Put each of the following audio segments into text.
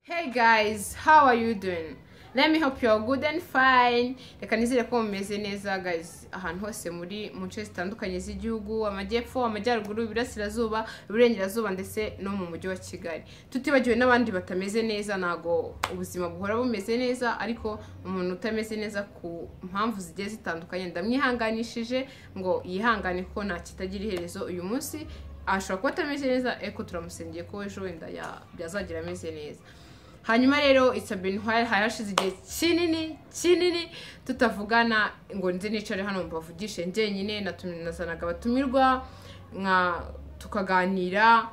Hey guys, how are you doing? Let me hope you're good and fine. Reka nizere ko mumeze neza guys, ahantu hose muri mu nce zitandukanye z'igihugu, amajyepfo, amajyaruguru, iburasirazuba, iburengerazuba ndetse no mu mujyi wa Kigali. Tutibagiwe n'abandi batameze neza, ntago ubuzima buhora bumeze neza, ariko umuntu utameze neza ku mpamvu zigiye zitandukanye ndamwihanganishije ngo yihangane kuko nta kitagira iherezo. Uyu munsi ashobora kuba atameze neza, ariko turamusengeye ko ejo wenda byazagira ameze neza. Hanyuma rero, it's been while, harashize igihe kinini kinini tutavugana ngo nze nicare hano mbavugishe njyenyine. Nazanaga abatumirwa nka tukaganira,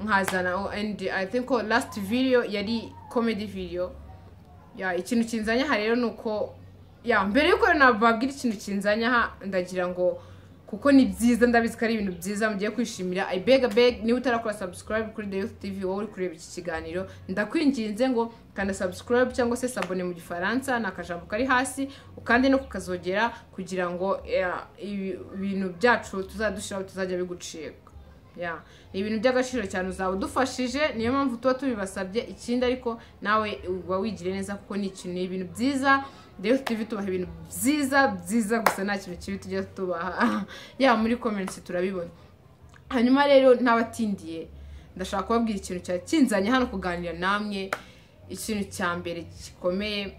nkazana, and I think ko last video yari comedy video. Ya, ikintu kinzanye aha rero ni uko, ya, mbere yuko nababwira ikintu kinzanye aha, ndagira ngo, kuko ni byiza, ndabizi ko ari ibintu byiza mugiye kwishimira, I beg, I beg, niba utarakora subscribe kuri The Youth TV, wowe uri kureba iki kiganiro, ndakwinginze ngo kanda subscribe cyangwa se s'abonner mu Gifaransa, ni akajambo kari hasi, ukande no kukazogera kugira ngo ibintu byacu tuzadushyiraho tuzajya bigucika. Ya, ni ibintu by'agaciro cyane, uzaba udufashije, niyo mpamvu tuba tubibasabye. Ikindi ariko nawe uba wigire neza, kuko ni ikintu, ni ibintu byiza. The Youth TV tubaha ibintu byiza byiza gusa, nta kintu kibi tujya tubaha. Ya, muri comments turabibona. Hanyuma rero ntabatindiye, ndashaka kubabwira ikintu cya kinzanye hano kuganira namwe. Ikintu cya mbere gikomeye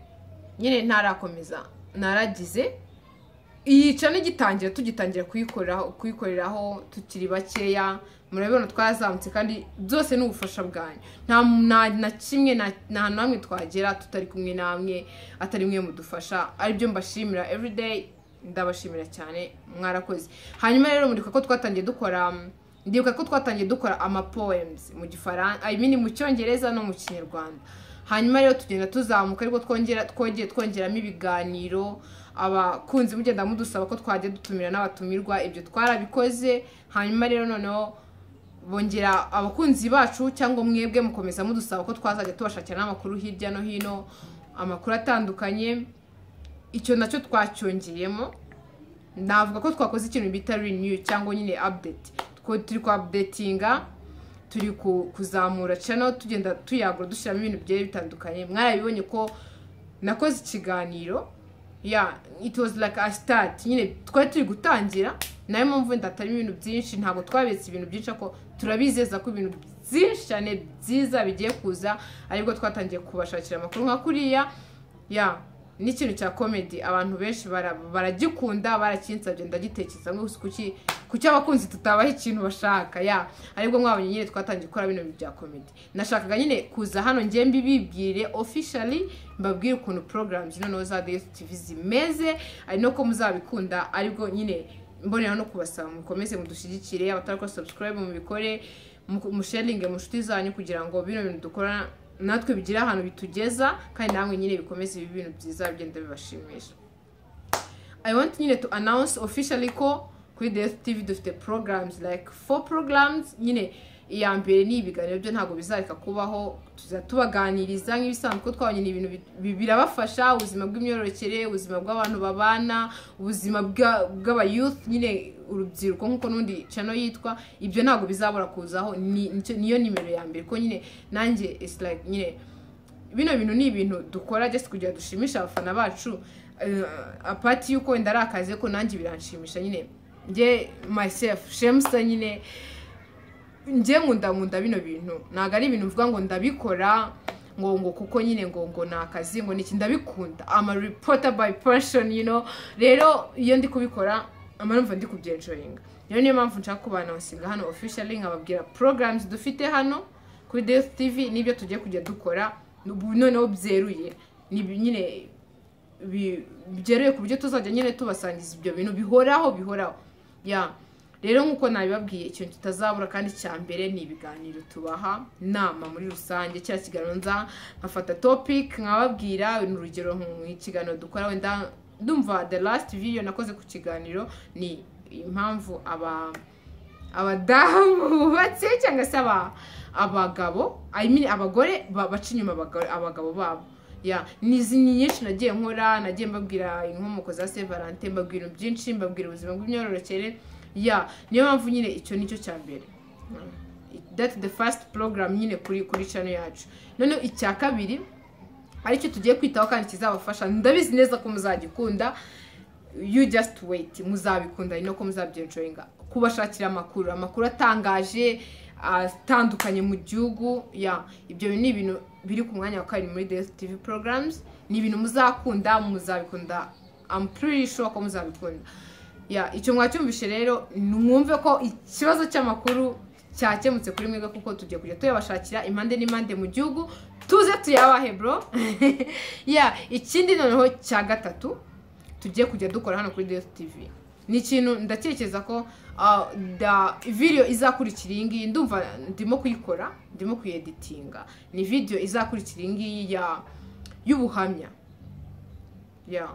nyine, ntarakomeza, naragize iyi channel igitangira, tugitangira kuyikoreraho tukiri bakeya, murabibona twazamutse, kandi byose ni ubufasha bwanyu. Nta na kimwe, nta hantu hamwe twagera tutari kumwe namwe, atari mwe mudufasha, aribyo mbashimira everyday. Ndabashimira cyane, mwarakoze. Hanyuma rero muribuka ko twatangiye dukora, ndibuka ko twatangiye dukora ama poems mu Gifaransa, I mean mu Cyongereza no mu Kinyarwanda. Hanyuma rero tugenda tuzamuka, ariko twongera twongeye twongeramo ibiganiro, abakunzi mugenda mudusaba ko twajya dutumira n'abatumirwa, ibyo twarabikoze. Hanyuma rero noneho bongera abakunzi bacu cyangwa mwebwe mukomeza mudusaba ko twazajya tubashakira n'amakuru hirya no hino, amakuru atandukanye. Icyo nacyo twacyongeyemo. Navuga ko twakoze ikintu bita renew cyangwa nyine update. Turi ku updatinga, turi kuzamura channel, tugenda tuyagura, dushyiramo ibintu bigiye bitandukanye. Mwarabibonye ko nakoze ikiganiro. Yeah, it was like a start nyine, twari turi gutangira. Nayo mpamvu wenda hatarimo ibintu byinshi, ntabwo twabetse ibintu byinshi, ariko turabizeza ko ibintu byinshi cyane byiza bigiye kuza, aribwo twatangiye kubashakira amakuru nka kuriya. Ya, n'ikintu cya comedy abantu benshi baragikunda, barakinsabye, ndagitekereza ngo kuki abakunzi tutabaha ikintu bashaka? Ya, aribwo mwabonye nyine twatangiye gukora bino bintu bya comedy. Nashakaga nyine kuza hano ngiye mbibibwire officially, mbabwire ukuntu programs noneho za The Youth TV zimeze, ari no ko muzabikunda. Aribwo nyine mbonera no kubasaba mukomeze mudushyigikire, abatarakora subscribe mubikore, musharinge mu nshuti zanyu, kugira ngo bino bintu dukora natwe bigire ahantu bitugeza, kandi namwe nyine bikomeze ibi bintu byiza bigenda bibashimisha. I want nyine to announce officially ko kuri The Youth TV dufite programs, like four programs nyine. Iya mbere ni ibiganiro, byo ntabwo bizareka kubaho, tuzajya tubaganiriza nk'ibisanzwe, ko twabonye ni ibintu birabafasha, ubuzima bw'imyororokere, ubuzima bw'abantu babana, ubuzima bw'aba youth nyine, urubyiruko nk'uko n'undi channel yitwa. Ibyo ntabwo bizabura kuzaho, niyo nimero ya mbere, ko nyine nanjye it's like nyine bino bintu ni ibintu dukora just kugira dushimishe abafana bacu, apart yuko wenda ari akazi ko nanjye biranshimisha nyine. Njye myself, Shemsa nyine, njye nkunda bino bintu. Ntabwo ari ibintu mvuga ngo ndabikora ngo kuko nyine ngo ni akazi, ngo niki. Ndabikunda, I'm a reporter by passion. Rero iyo ndi kubikora ama numva ndi kubyenjoyinga. Rero niyo mpamvu nshaka kubanonsinga hano officially, nkababwira programs dufite hano kuri The Youth TV n'ibyo tugiye kujya dukora ubu noneho byeruye, ni nyine byeruye ku buryo tuzajya nyine tubasangiza ibyo bintu bihoraho bihoraho. Ya, rero nk'uko nabibabwiye, ikintu tutazabura kandi cya mbere ni ibiganiro tubaha inama muri rusange. Kiriya kiganiro nza nkafata topic nkababwira, ni urugero nk'ikiganiro dukora, wenda ndumva the last video nakoze ku kiganiro ni impamvu abadamu bubatse cyangwa se abagabo, I mean abagore baca inyuma abagabo babo. Ya, ni nyinshi nagiye nkora, nagiye mbabwira inkomoko za Saint Valentin, mbabwira ibintu byinshi, mbabwira ubuzima bw'imyororokere. Ya, niyo mpamvu nyine icyo nicyo cya mbere. That the first program nyine kuri channel yacu. Noneho icya kabiri aricyo tugiye kwitaho kandi kizabafasha, ndabizi neza ko muzagikunda, you just wait, muzabikunda ni ko muzabyenjoyinga, kubashakira amakuru atangaje atandukanye mu gihugu. Ya, ibyo ni ibintu biri ku mwanya wa kabiri muri The TV programs, ni ibintu muzakunda, muzabikunda, I'm pretty sure ko muzabikunda. Ya, icyo mwacyumvishe rero, mwumve ko ikibazo cy'amakuru cyakemutse kuri mwebwe, kuko tugiye kujya tuyabashakira impande n'impande mu gihugu, tuze tuyabahe bro. Ya, ikindi noneho cya gatatu tugiye kujya dukora hano kuri The TV ni ikintu ndatekereza ko video izakurikira iyi ngiyi, ndumva ndimo kuyikora, ndimo kuyeditinga, ni video izakurikira iyi ngiyi ya y'ubuhamya. Ya,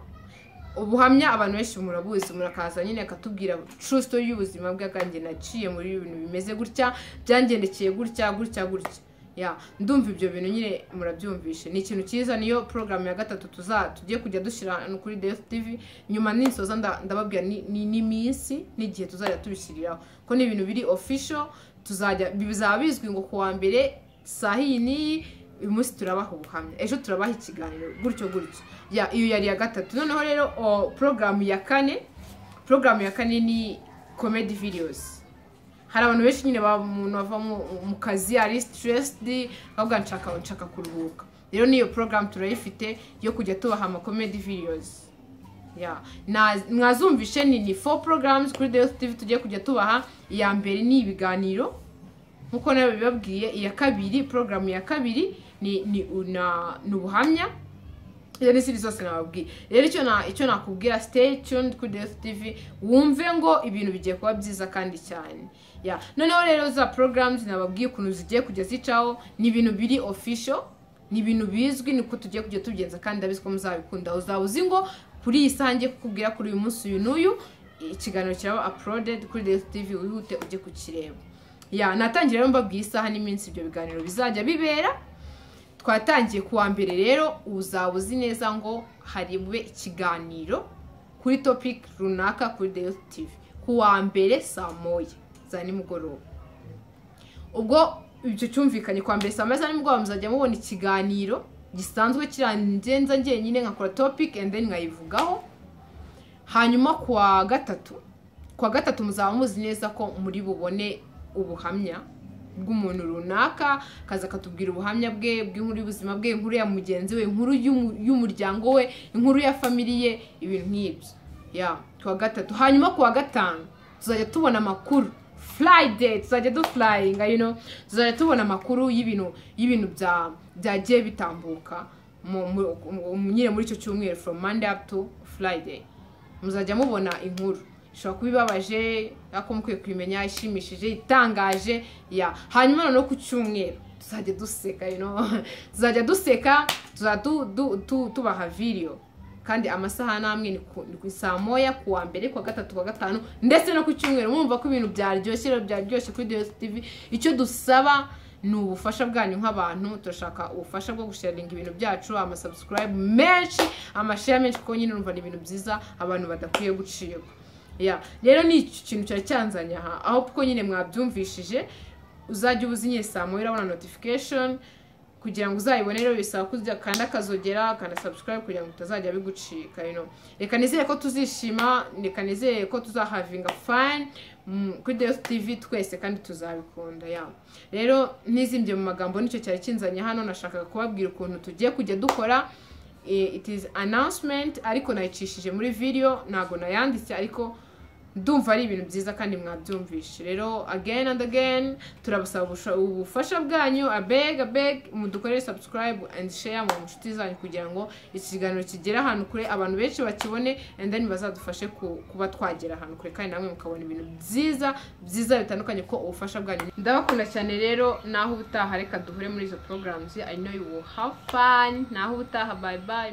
ubuhamya abantu benshi murabuzi, murakaza nyine akatubwira true story y'ubuzima bwe, kanjye naciye muri ibintu bimeze gutya, byangendekeye gutya gutya gutya. Ya, ndumva ibyo bintu nyine murabyumvishe, ni ikintu cyiza. Niyo program ya gatatu tugiye kujya dushyira kuri The TV. Nyuma ninsoza ndababwira n'iminsi n'igihe tuzajya tubishyiriraho, ko ni ibintu biri official, tuzajya bizaba bizwi ngo kuwa mbere saa iyi n'iyi, uyu munsi turabaha ubuhamya, ejo turabaha ikiganiro, gutyo gutyo. Ya, iyo yari iya gatatu. Noneho rero program ya kane ni comedy videos. Hari abantu benshi nyine umuntu ava mu kazi ari stressed, bavuga nshaka kuruhuka. Rero niyo program turayifite yo kujya tubaha ama comedy videos. Ya, mwazumvishe ni 4 programs kuri The TV tugiye kujya tubaha. Iya mbere ni ibiganiro nkuko nawe bibabwiye, iya kabiri, program ya kabiri ni ubuhamya. Iyo ni series zose nababwiye. Rero icyo nakubwira, stay tuned kuri The TV, wumve ngo ibintu bigiye kuba byiza kandi cyane. Ya, noneho rero za programs nababwiye ukuntu zigiye kujya zicaho, ni ibintu biri official, ni ibintu bizwi, niko tugiye kujya tubigenza kandi ndabizi ko muzabikunda. Uzaba uzi ngo kuri iyi saha ngiye kukubwira kuri uyu munsi uyu n'uyu ikiganiro kiraba uploaded kuri The TV, wihute ujye kukireba. Ya, natangira rero mbabwiye isaha n'iminsi ibyo biganiro bizajya bibera. Twatangiye kuwa mbere rero, uzaba uzi neza ngo hari bube ikiganiro kuri topic runaka kuri The TV kuwa mbere saa 1 za nimugoroba. Ubwo ibyo cyumvikanye, kuwa mbere saa 1 za nimugoroba muzajya mubona ikiganiro gisanzwe kirangenza njyenyine, nkakora topic and then nkayivugaho. Hanyuma kuwa gatatu muzaba muzi neza ko muri bubone ubuhamya bw'umuntu runaka, kaza akatubwira ubuhamya bwe bw'inkuru y'ubuzima bwe, inkuru ya mugenzi we, inkuru y'umuryango we, inkuru ya family ye, ibintu nk'ibyo. Ya, kuwa gatatu. Hanyuma kuwa gatanu tuzajya tubona amakuru Friday, tuzajya du flying, you know, tuzajya tubona amakuru y'ibintu byagiye bitambuka nyine muri icyo cyumweru, from Monday up to Friday. Muzajya mubona inkuru ishobora kuba ibabaje ariko mukwiye kubimenya, ishimishije, itangaje. Ya, hanyuma noneho ku cyumweru tuzajya duseka, you know, tuzajya duseka, tuzajya tubaha video kandi amasaha namwe ni ku saa 1 kuwa mbere, kuwa gatatu, kuwa gatanu ndetse no ku cyumweru. Murumva ko ibintu byaryoshye rero, byaryoshye kuri The TV. Icyo dusaba ni ubufasha bwanyu nk'abantu, turashaka ubufasha bwo gusharinga ibintu byacu, ama subscribe menshi, ama share menshi, kuko nyine urumva ni ibintu byiza abantu badakwiye gucibwa. Ya, rero ni ikintu cyari cyanzanye aha, aho kuko nyine mwabyumvishije, uzajya ubuzi nyine saa 1 urabona notification, kugira ngo uzayibone rero bisaba ko ujya kanda akazogera, kanda subscribe kugira ngo utazajya bigucika, you know. Reka nizere ko tuzishima, reka nizere ko tuzahavinga fun kuri The TV twese kandi tuzabikunda. Ya, rero nizimbye mu magambo, nicyo cyari kinzanye hano, nashakaga kubabwira ukuntu tugiye kujya dukora. It is announcement ariko nayicishije muri video, ntago nayanditse, ariko ndumva ari ibintu byiza kandi mwabyumvishe. Rero again and again turabasaba ubufasha bwanyu, abeg mudukorere subscribe and share mu nshuti zanyu kugira ngo iki kiganiro kigere ahantu kure, abantu benshi bakibone and then bazadufashe kuba twagera ahantu kure, kandi namwe mukabona ibintu byiza byiza bitandukanye, ko ubufasha bwanyu. Ndabakunda cyane rero, naho ubutaha reka duhure muri izo programs. I know you will have fun. Naho ubutaha, bye bye.